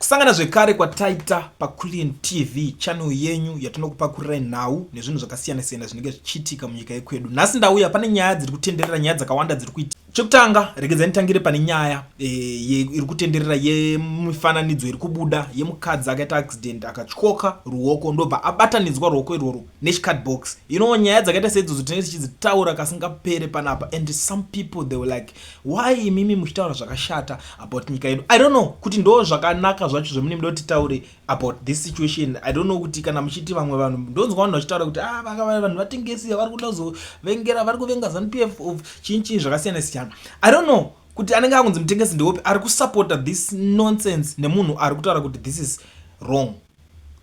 Kusangana zvekare kwataita paCulian TV channel yenyu yatinokupakururai nhau nezvinhu zvakasiyana siyana zvinenge zvichiitika munyika yekwedu. Nhasi ndauya pane nyaya dziri kutenderera, nyaya dzakawanda dziri kuitika. Chekutanga, regedzai nditangire pane nyaya e, iri kutenderera yemifananidzo iri kubuda yemukadzi akaita accident akatyoka ruoko ndobva abatanidzwa ruoko irworwo nechicardbox. You know, nyaya dzakaita seidzodzo tinenge tichidzitaura kasingapere panapa and some people they were like why imimi muchitaura zvakashata about nyika yedu. I don't know kuti ndo zvakanaka zvacho zvemune muda kuti titaure about this situation. I don't know kuti kana muchiti vamwe vanhu, ndonzwa vanhu vachitaura kuti ah, vanhu vatengesi vari kuda kuzovengera, vari kuvenga ZANU PF of chii chii zvakasiyana siyana. I don't know kuti anenge akunzi mutengesi ndeupi ari kusupporta this nonsense nemunhu ari kutaura kuti this is wrong.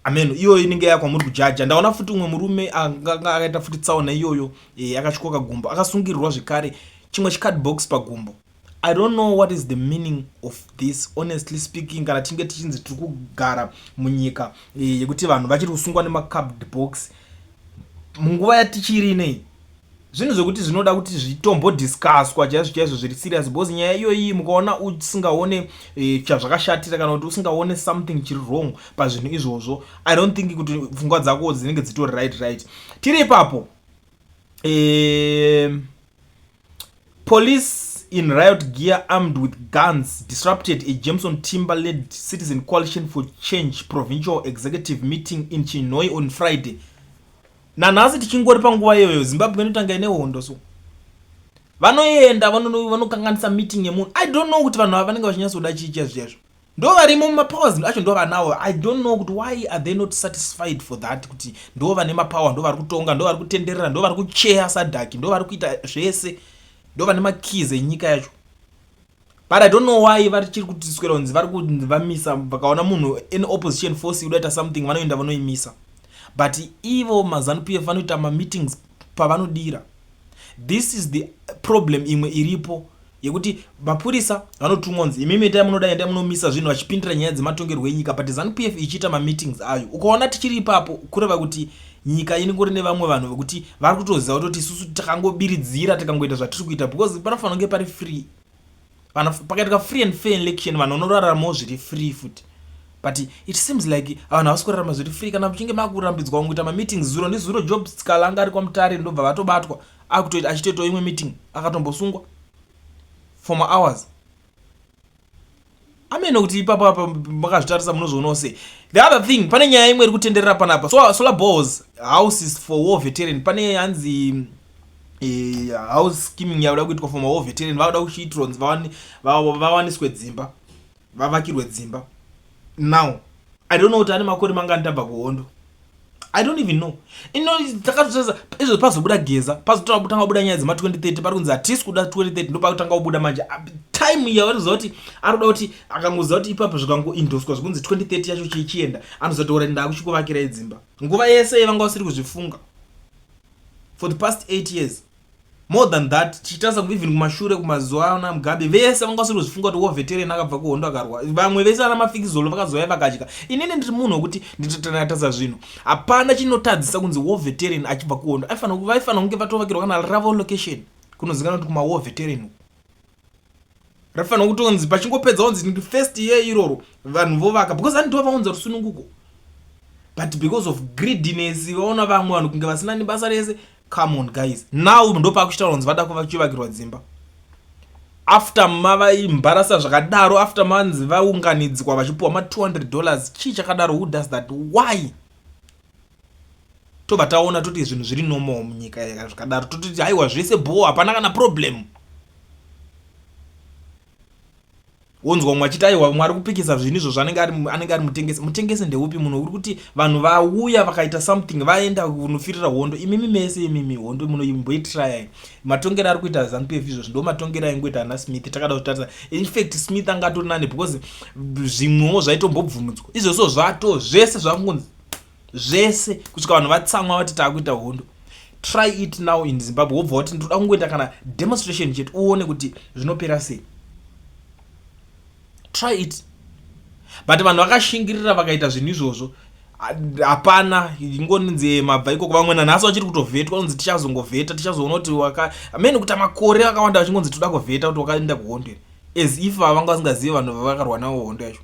Amen, iyoyo inenge yakwamuri kujaja. Ndaona futi umwe murume anga akaita futi tsaona iyoyo, akatyoka gumbo, akasungirirwa zvekare chimwe chicardbox pagumbo. I don't know what is the meaning of this, honestly speaking. Kana tinge tichinzi tiri kugara munyika yekuti vanhu vachiri kusungwa nemacard box munguva yatichiri inei, zvinhu zvekuti zvinoda kuti zvitombodiscusswa chaizvo chaizvo zviri serious, because nyaya iyoyi mukaona usingaone chazvakashatira kana kuti usingaone something chiri wrong pazvinhu izvozvo, I don't think kuti pfungwa dzako dzinenge dzitori right. Tiri ipapo, police in riot gear armed with guns disrupted a Jameson Timber-led Citizen Coalition for Change provincial executive meeting in Chinhoyi on Friday. Nanhasi tichingori panguva iyoyo, Zimbabwe inotanga ine hondo, so vanoenda vanokanganisa meeting yemunhu. I don't know kuti vanhu ava vanenge vachinyatsoda chii chaizvo chaizvo. Ndo varimo mumapowers acho, ndo vanawo. I don't know kuti why are they not satisfied for that, kuti ndo vane mapower, ndo vari kutonga, ndo vari kutenderera, ndo vari kucheya SADC, ndo vari kuita zvese, ndo vane makeys enyika yacho. But I don't know why varichiri kutiswera kunzi vari kuvamisa. Vakaona munhu in opposition force udaita something, vanoenda vanoimisa, but ivo maZANU PF vanoita mameetings pavanodira. This is the problem imwe iripo yekuti mapurisa vanotumwa kunzi imimi itai munoda, endai munomisa zvinhu, vachipindira nyaya dzematongerwo enyika, but ZANU PF ichiita mameetings ayo. Ukaona tichiri ipapo, kureva kuti nyika inongori nevamwe vanhu vekuti vari kutoziva kutoti isusu takangobiridzira, tikangoita zvatiri kuita, because panofanira kunge pari free. Pakaitika free and fair election, vanhu vanoraramawo zviri free futi, but it seems like vanhu havasi kurarama zviri free kana muchinge makurambidzwa kungoita mameetings. Zuro ndizuro Job Sikhala anga ari kwaMutare, ndobva vatobatwa akutoita achitoitawo imwe meeting, akatombosungwa for mahours. Amene kuti ipapo apa makazvitarisa, munozvionawo sei. The other thing, pane nyaya imwe iri kutenderera panapa, so solar boreholes, houses for war veteran. Pane hanzi house scheming yakuda kuitwa for mawar veteran, vakuda kuchiitirwa kunzi vawaniswe dzimba, vavakirwe dzimba. Now I don't know kuti ane makore mangani tabva kuhondo. I don't even know. Ino takatotarisa izvo, pazobuda Geza, pazotanga kubuda nyaya dzema2030, pari kunzi hatisi kuda 2030, ndopakutanga kubuda manje time yavari kuti ari kuda kuti akangoziva kuti ipapo zvikangoindoswa zvikunzi 2030 yacho chichienda, anoziva kuti ora ndakuchikuvakirai dzimba. Nguva yese vanga vasiri kuzvifunga for the past 8 years, more than that. Tichitarisa even kumashure kumazuva ana Mugabe, vese vanga vasiri kuzvifunga kuti war veteran akabva kuhondo akarwa. Vamwe vese vana Mafikizolo vakazouya vakadya. Inini ndiri munhu wekuti nditotarisa zvinhu. Hapana chinotadzisa kunzi war veteran achibva kuhondo vaifanira kunge vatovakirwa kana ravo location kunozikanwa kuti kumawar veteran rafanira kutonzi pachingopedza kunzi first year iroro vanhu vovaka, because andiwo vaunza rusununguko. But because of greediness, vaona vamwe vanhu kunge vasina nebasa rese. Come on guys, now ndopakuchitaura kunzi vada kuvachivakirwa dzimba after mavaimbarasa zvakadaro, after manzi vaunganidzwa vachipiwa ma$200. Chii chakadaro? Who does that? Why? Tobva taona toti zvinhu zviri normal munyika zvakadaro, tototi haiwa, zvese bho, hapana kana problem. Wonzwa mumwe achiti aiwa, mumwe ari kupikisa zvinhu izvozvo anenge ari mutengesi. Mutengesi ndeupi? Munhu uri kuti vanhu vauya vakaita something, vaenda kunofirira hondo. Imimi mese imimi, hondo munoimboitirayai. Matongero ari kuita ZANU PF izvozvo ndo matongero aingoita ana Smith. Takada kutarisa, in fact Smith anga atori nani because zvimwewo zvaitombobvumidzwa. Izvozvo zvato zvese zvakungonzi zvese kusvika vanhu vatsamwa vati taakuita hondo. Try it now in Zimbabwe, wobva wati ndoda kungoita kana demonstration chete, uone kuti zvinopera sei. Try it. But vanhu vakashingirira, vakaita zvinhu izvozvo, hapana ingonzi mabva ikoko. Vamwe nanhasi vachiri kutovhetwa, kunzi tichazongovheta, tichazoona kuti waka amene kuti makore akawanda vachingonzi toda kuvheta kuti wakaenda kuhondo here, as if vavanga vasingazivi vanhu vavakarwa navo hondo yacho.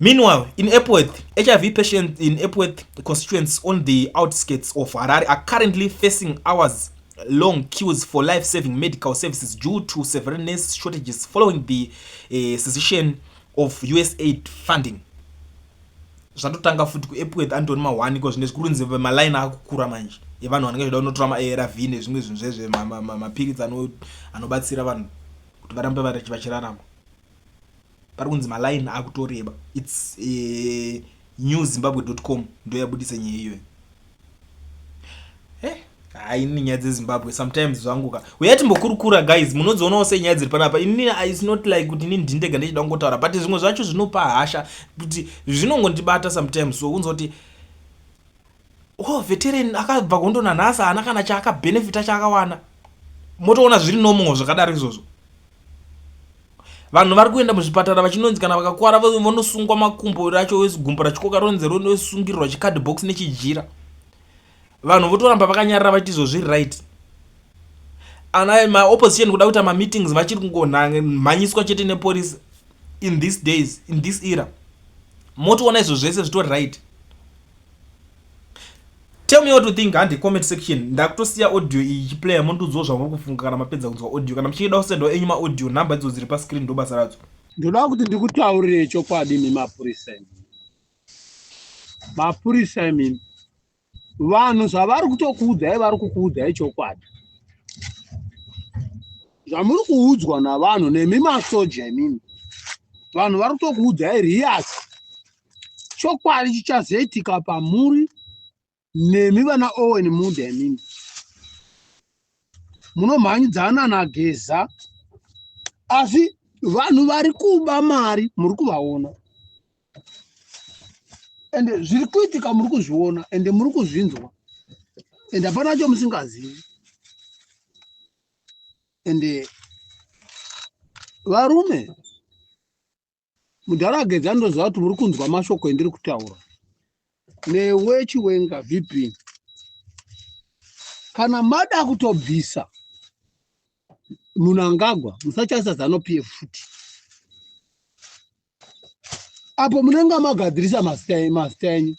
Meanwhile, in Epworth, HIV patients in Epworth constituents on the outskirts of Harare are currently facing hours long queues for life-saving medical services due to severe nurse shortages following the cessation of USAID funding. Zvatotanga futi kuEpworth andoni mahwani ko zvinezvi kurunzi maline akukura manje evanhu vanenge vachida kunotora maARV nezvimwe zvinhu zvezve mapiritsi anobatsira vanhu kuti varambe vachirarama. Pari kunzi maline akutoreba. Its eh, newzimbabwe.com ndoyabudisa nyaya iyoyo. Eh, hayi ini nyaya dzezimbabwe sometimes zvangu ka uya timbokurukura guys munodzionawo sei nyaya dziri panapa ini its not like kuti ini ndindega ndichida kungotaura but zvimwe zvacho zvinopa hasha kuti zvinongondibata sometimes so unzwa kuti oh veteran akabva hondo nanhasi haana kana chaakabhenefita chaakawana motoona zviri normal zvakadaro izvozvo vanhu vari kuenda muzvipatara vachinonzi kana vakakwara vonosungwa makumbo racho gumbo rachikoka ronzi ronosungirirwa chicard box nechijira vanhu votoramba vakanyarara vachiti izvo zviri right ana maopposition kuda kuita mameetings vachiri kungomhanyiswa chete nepolice in these days in this era motoona izvo zvese zvitori right. Tell me what you think handi comment section. Ndakutosiya audio iyi ichiplaya mondiudzawo zvamuri kufunga kana mapedza kunzwa audio. Kana muchida kusendawo enyu maaudio number idzo dziri pascreen ndobasa radzo. Ndoda kuti ndikutaurire chokwadi imi mapurisa imi. Mapurisa imi. Vanhu zvavari kutokuudzai vari kukuudzai chokwadi. Zvamuri kuudzwa navanhu nemi masoja imimi. Vanhu vari kutokuudzai riyasi. Chokwadi chichazoitika pamuri nemi vana Owen Mudha imimi. Munomhanyidzana naGeza asi vanhu vari kuba mari muri kuvaona ende zviri kuitika muri kuzviona ende muri kuzvinzwa ende hapana chomusingazivi ende varume Mudhara Geza ndoziva kuti muri kunzwa mashoko endiri kutaura. Newe Chiwenga VP. Kana mada kutobvisa Munangagwa musachaisa Zanu PF futi. Apo munenge magadzirisa mazita enyu.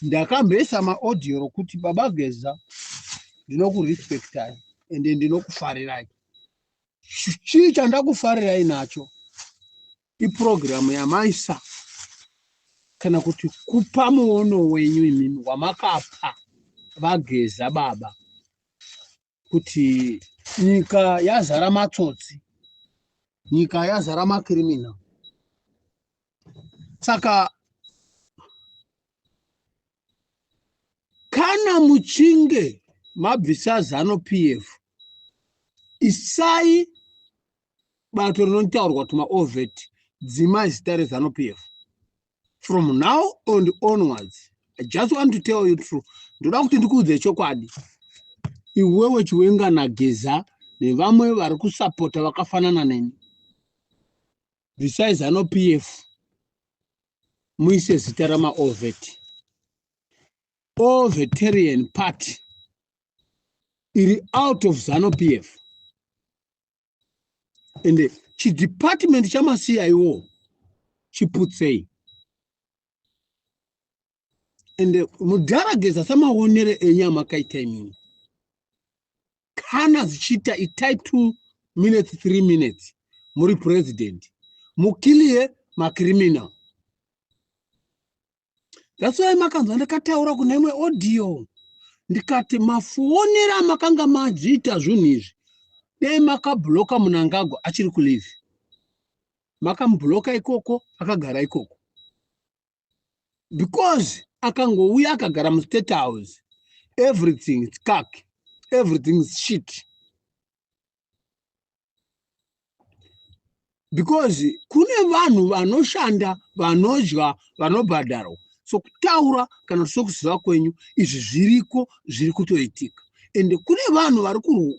Ndakamboisa maaudio rokuti Baba Geza ndinokurespectai ende ndinokufarirai. Chii chandakufarirai nacho ipurogiramu yamaisa kana kuti kupa muono wenyu imimi wamakapa vaGeza baba kuti nyika yazara matsotsi, nyika yazara makiriminal. Saka kana muchinge mabvisa Zanu PF isai bato rinotaurwa kuti maovet dzimai zita reZanu PF from now on onwards. I just want to tell you true. Ndoda kuti ndikuudze chokwadi. Iwewe Chiwenga naGeza nevamwe vari kusapota vakafanana neni, bvisai Zanu PF muise zita ramaovet Ovetarian Party iri out of Zanu PF ende chidepartment chamasiya iwo chiputsei ende mudhara Geza samaonere enyu amakaita imimi kana zvichiita itai 2 minutes 3 minutes muri president mukilie macriminal. That's why makanzwa ndakataura kune imwe audio ndikati mafonero amakanga mazviita zvinhu izvi dai makabloka Munangagwa achiri kulive makamubloka ikoko akagara ikoko because akangouya akagara mustate house everything is kak everything is shit because kune vanhu vanoshanda vanodya vanobhadharwa sokutaura kana sokuziva kwenyu izvi zviriko zviri kutoitika ende kune vanhu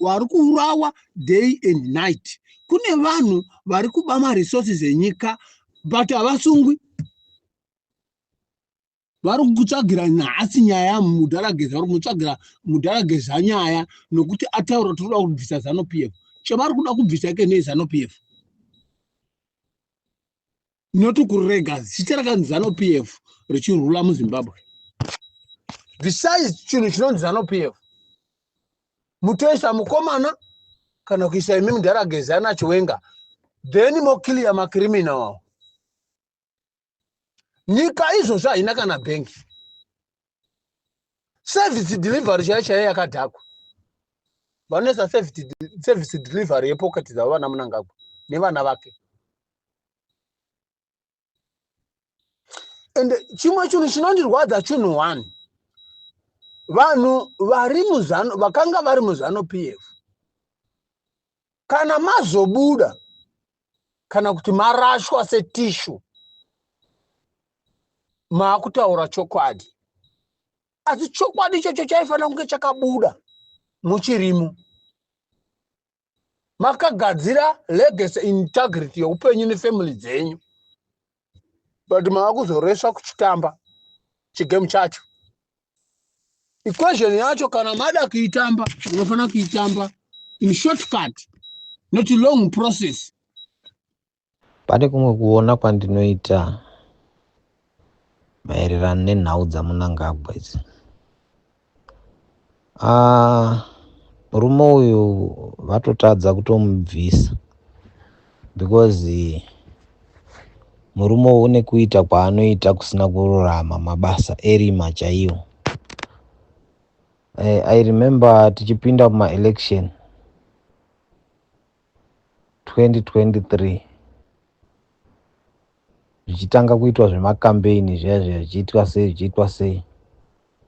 vari kuurawa day and night kune vanhu vari kuba maresources enyika but havasungwi vari kutsvagira nhasi nyaya mudhara Geza vari kumutsvagira mudhara Geza nyaya nokuti ataura kuti toda kubvisa Zanu PF chavari kuda kubvisa ike nei Zanu PF. Not kurega zita rakanzi Zanu PF richirula muZimbabwe. Besides chinhu chinonzi Zanu PF, mutoisa mukomana kana kuisa imi mudhara Geza naChiwenga, then moclear macriminal awo. Nyika izvozvo haina kana bhengi. Service delivery chaiyo chaiyo yakadhakwa. Vanoisa service delivery yepocket dzavo vana Mnangagwa nevana vake. And chimwe chinhu chinondirwadza chinhu one, vanhu vari muzano vakanga vari muzano PF, kana mazobuda kana kuti marashwa setishu, maakutaura chokwadi, asi chokwadi ichocho chaifanira kunge chakabuda muchirimo. Makagadzira legacy, integrity yeupenyu nefamily dzenyu, but maakuzoresva kuchitamba chigame chacho. Equation yacho kana mada kuitamba, munofanira kuitamba in shortcut, not long process. Pane kumwe kuona kwandinoita maererano nenhau dzaMnangagwa idzi. Ah, murume uyu vatotadza kutomubvisa because murume uyu une kuita kwaanoita kusina kururama, mabasa erima chaiwo. I remember tichipinda mumaelection 2023, zvichitanga kuitwa zvemakambeini zviya zviya, zvichiitwa sei, zvichiitwa sei.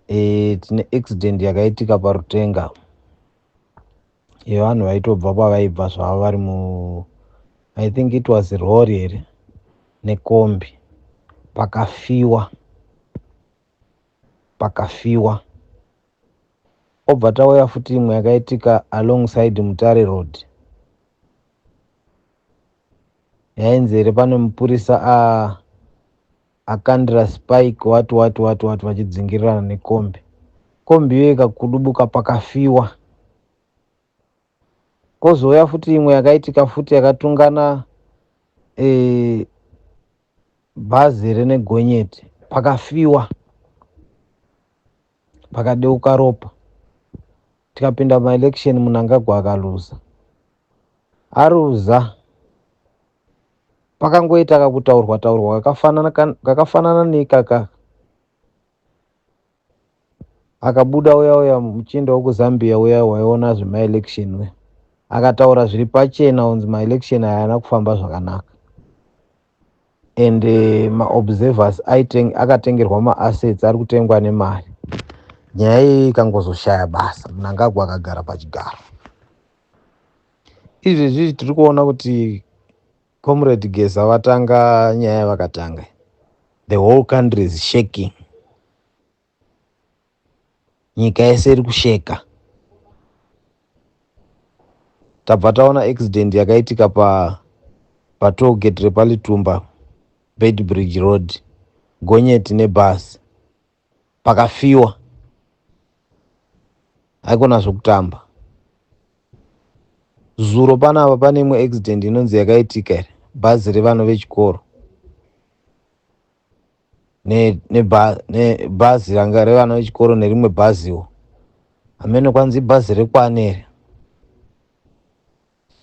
Tine accident yakaitika paRutenga yevanhu vaitobva kwavaibva zvavo vari mu, I think it was rori here nekombi, pakafiwa, pakafiwa. Obva tauya futi imwe yakaitika alongside Mutare Road, yainzi here pane mupurisa akandira spike, wati wati wati wati, vachidzingirirana nekombi, kombi iyo ikakudubuka, pakafiwa. Kozouya futi imwe yakaitika futi yakatungana bhazi renegonyeti, pakafiwa, pakadeuka ropa. Tikapinda maelection, Mnangagwa akaluza. Aruza, pakangoita kakutaurwa taurwa kakafanana neikaka, akabuda uya uya muchinda wekuZambia uya waiona zvemaelection uya, akataura zviri pachena kunzi maelection aya haana kufamba zvakanaka and maobservers akatengerwa maassets, ari kutengwa nemari. Nyaya iyi ikangozoshaya basa, Mnangagwa akagara pachigaro. Izvezvi tiri kuona kuti Comrade Geza vatanga nyaya yavakatanga, the whole country is shaking, nyika yese iri kusheka. Tabva taona accident yakaitika pa patollgate repaLitumba, Beitbridge Road, gonyeti nebhasi, pakafiwa. Haikona zvokutamba. Zuro panapa pane imwe accident inonzi yakaitika here, bhazi revana vechikoro nebhazi ranga revana vechikoro nerimwe bhaziwo, hamene kwanzi ibhazi rekwane here,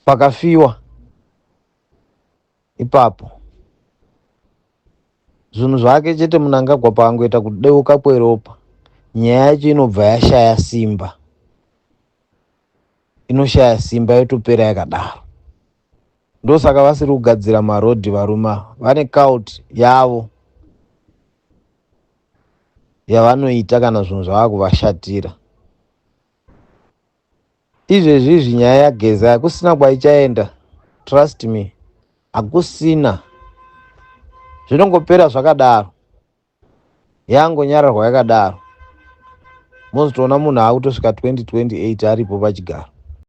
pakafiwa ipapo. Zvinhu zvake chete Mnangagwa, paangoita kudeuka kweropa, nyaya yacho inobva yashaya simba, inoshaya simba, yotopera yakadaro. Ndosaka vasiri kugadzira marodhi. Varume ava vane cult yavo yavanoita kana zvinhu zvava kuvashatira. Izvezvi izvi nyaya yaGeza hakusina kwaichaenda, trust me, hakusina, zvinongopera zvakadaro, yangonyararwa yakadaro. Mozotoona munhu akutosvika 2028 aripo pachigaro.